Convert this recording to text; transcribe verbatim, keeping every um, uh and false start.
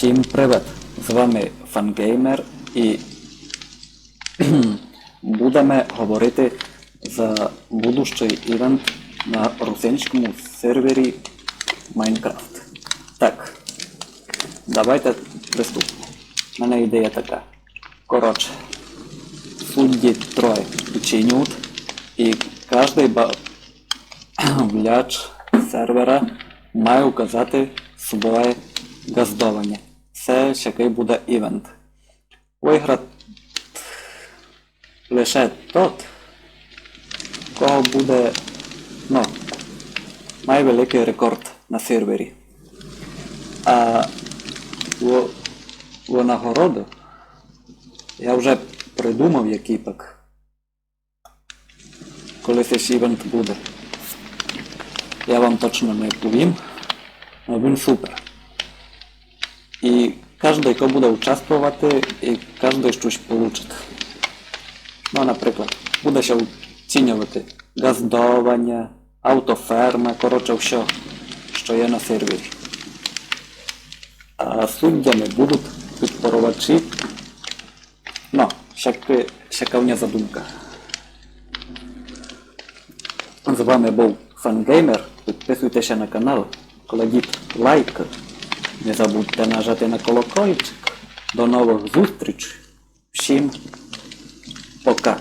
Всім привет! З вами Фангеймер і будеме говорити за будущий івент на русинському сервері Майнкрафт. Так, давайте приступимо. У мене ідея така. Коротше, судді троє учинють, і кожний ба- бавляч сервера має указати своє ґаздованя. Се сякый буде івент. Выграт лише тот, кого буде, ну, має великый рекорд на сервері. А во, во нагороду я вже придумав, якый пак. Коли сей івент буде. Я вам точно не повім, но він супер. І кожный, хто буде участвовати, і кожный штось получить. Ну, наприклад, буде ся оцінювати ґаздованя, автоферма, коротше, всьо, што є на сервері. А суддями будуть підпорувачі. Ну, сяк-, сяка в мене задумка. З вами був Фангеймер. Підписуйтеся на канал, кладіть лайк. Не забудьте нажати на колокольчик. До новых зустріч. Всім пока.